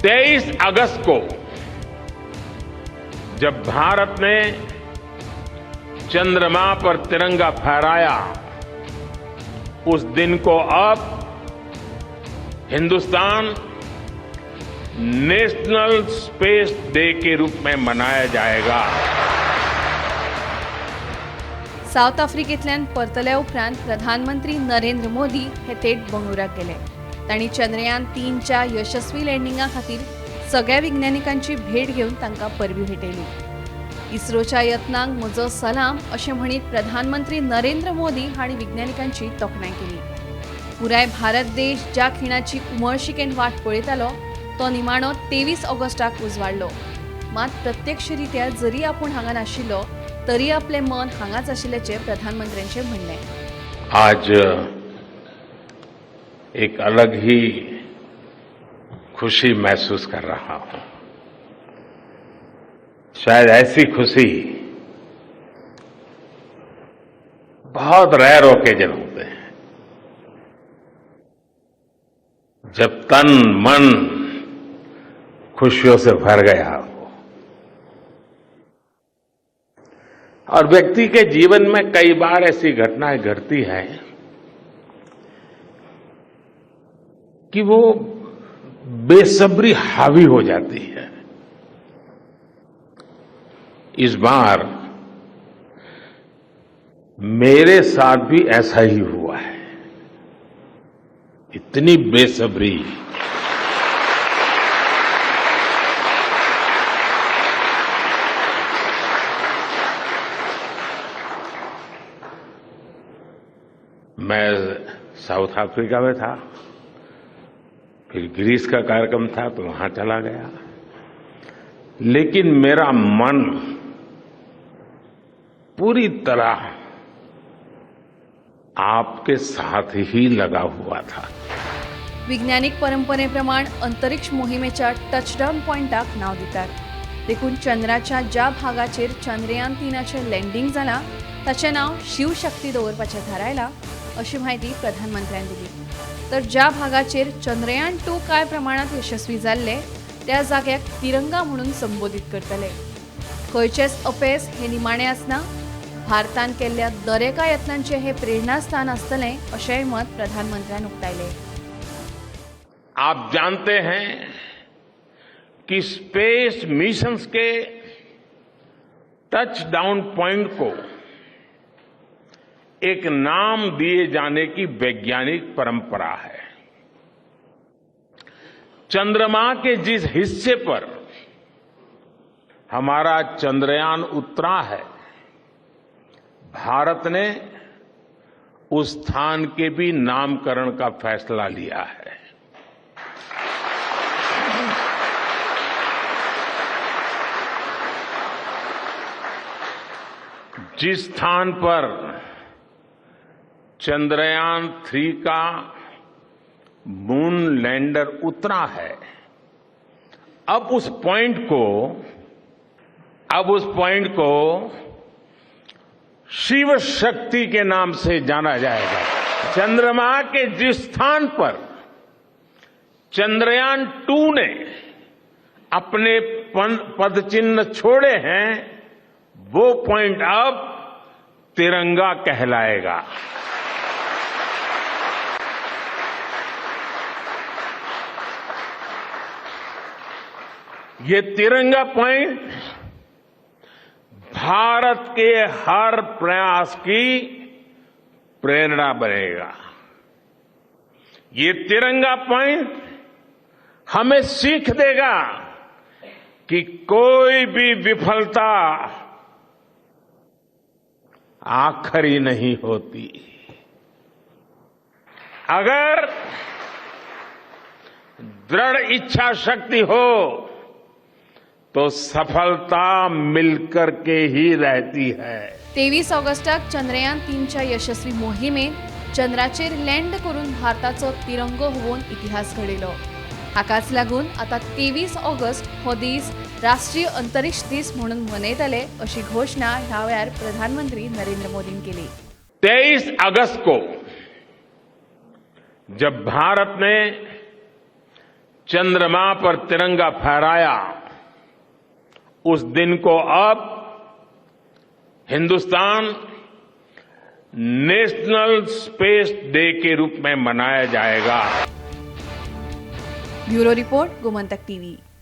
23 अगस्त को जब भारत ने चंद्रमा पर तिरंगा फहराया, उस दिन को अब Hindustan national space day K रूप में मनाया जाएगा। सावथ आफ्रिकेंतल्यान परतल्या उपरांत प्रधानमंत्री नरेंद्र मोदी हे थेट बंगळुराक गेले. तांणी चंद्रयान 3च्या यशस्वी लँडिंगा खातीर सगळ्या विज्ञानिकांची भेट घेवन तांकां परबी भेटयली. इस्रोच्या यत्नांक म्हजो सलाम अशें म्हणीत प्रधानमंत्री नरेंद्र मोदी हांणी विज्ञानिकांची तोखणाय केली. पुराय भारत देश ज्या खिणाची उमळशिकेन वाट पळयतालो तो निमाणो 23 ऑगस्टाक उजवाडलो. मात प्रत्यक्षरित्या जरी आपूण हांगा नाशिल्लो तरी आपलें मन हांगाच आशिल्ल्याचें प्रधानमंत्र्यांचें म्हणणें. आज एक अलग ही खुशी महसूस कर रहा हूं। शायद ऐसी खुशी बहुत रेयर ओकेजन होते हैं, जब तन मन खुशियों से भर गया हो। और व्यक्ति के जीवन में कई बार ऐसी घटनाएं घटती हैं कि वो बेसब्री हावी हो जाती है। इस बार मेरे साथ भी ऐसा ही हुआ है। इतनी बेसब्री, मैं साउथ अफ्रीका में था, फिर ग्रीस का कार्यक्रम था तो वहां चला गया, लेकिन मेरा मन पूरी तरह आपके साथ ही लगा हुआ था। वैज्ञानिक परंपरेप्रमाण अंतरिक्ष मोहिमेच्या टचडावन पॉयंटाक नांव दितात. देखून चंद्राच्या ज्या भागाचेर चंद्रयान 3चें लँडींग जालां ताचें नांव शिवशक्ती दवरपाचें थारायलां अशी म्हायती प्रधानमंत्र्यान दिली. तर ज्या भागाचेर चंद्रयान 2 कांय प्रमाणांत यशस्वी जाल्ले त्या जाग्याक तिरंगा म्हणून संबोधीत करतले. खंयचेच अपेस हे निमाणें आसना, भारतान केल्ल्या दरेका यत्नांचें हें प्रेरणास्थान आसतलें अशेंय मत प्रधानमंत्र्यान उक्तायलें. आप जानते हैं कि स्पेस मिशंस के टच डाउन पॉइंट को एक नाम दिए जाने की वैज्ञानिक परंपरा है। चंद्रमा के जिस हिस्से पर हमारा चंद्रयान उतरा है, भारत ने उस स्थान के भी नामकरण का फैसला लिया है। जिस स्थान पर चंद्रयान 3 का मून लैंडर उतरा है, अब उस पॉइंट को शिव शक्ति के नाम से जाना जाएगा। चंद्रमा के जिस स्थान पर चंद्रयान 2 ने अपने पद चिन्ह छोड़े हैं, वो पॉइंट अब तिरंगा कहलाएगा। ये तिरंगा पॉइंट भारत के हर प्रयास की प्रेरणा बनेगा। ये तिरंगा पॉइंट हमें सीख देगा कि कोई भी विफलता आखिरी नहीं होती। अगर दृढ़ इच्छा शक्ति हो तो सफलता मिलकर के ही रहती है। 23 ऑगस्टाक चंद्रयान 3च्या यशस्वी मोहिमेन चंद्राचेर लँड करून भारताचो तिरंगो होवन इतिहास घडयलो. हाकाच लागून आतां 23 ऑगस्ट हो दीस राष्ट्रीय अंतरिक्ष दीस म्हणून मनयतले अशी घोशणा ह्या वेळार प्रधानमंत्री नरेंद्र मोदीन केली. 23 अगस्त को जब भारत ने चंद्रमा पर तिरंगा फहराया, उस दिन को अब Hindustan national space day K रूप में मनाया जाएगा। Bureau report, Gomantak TV.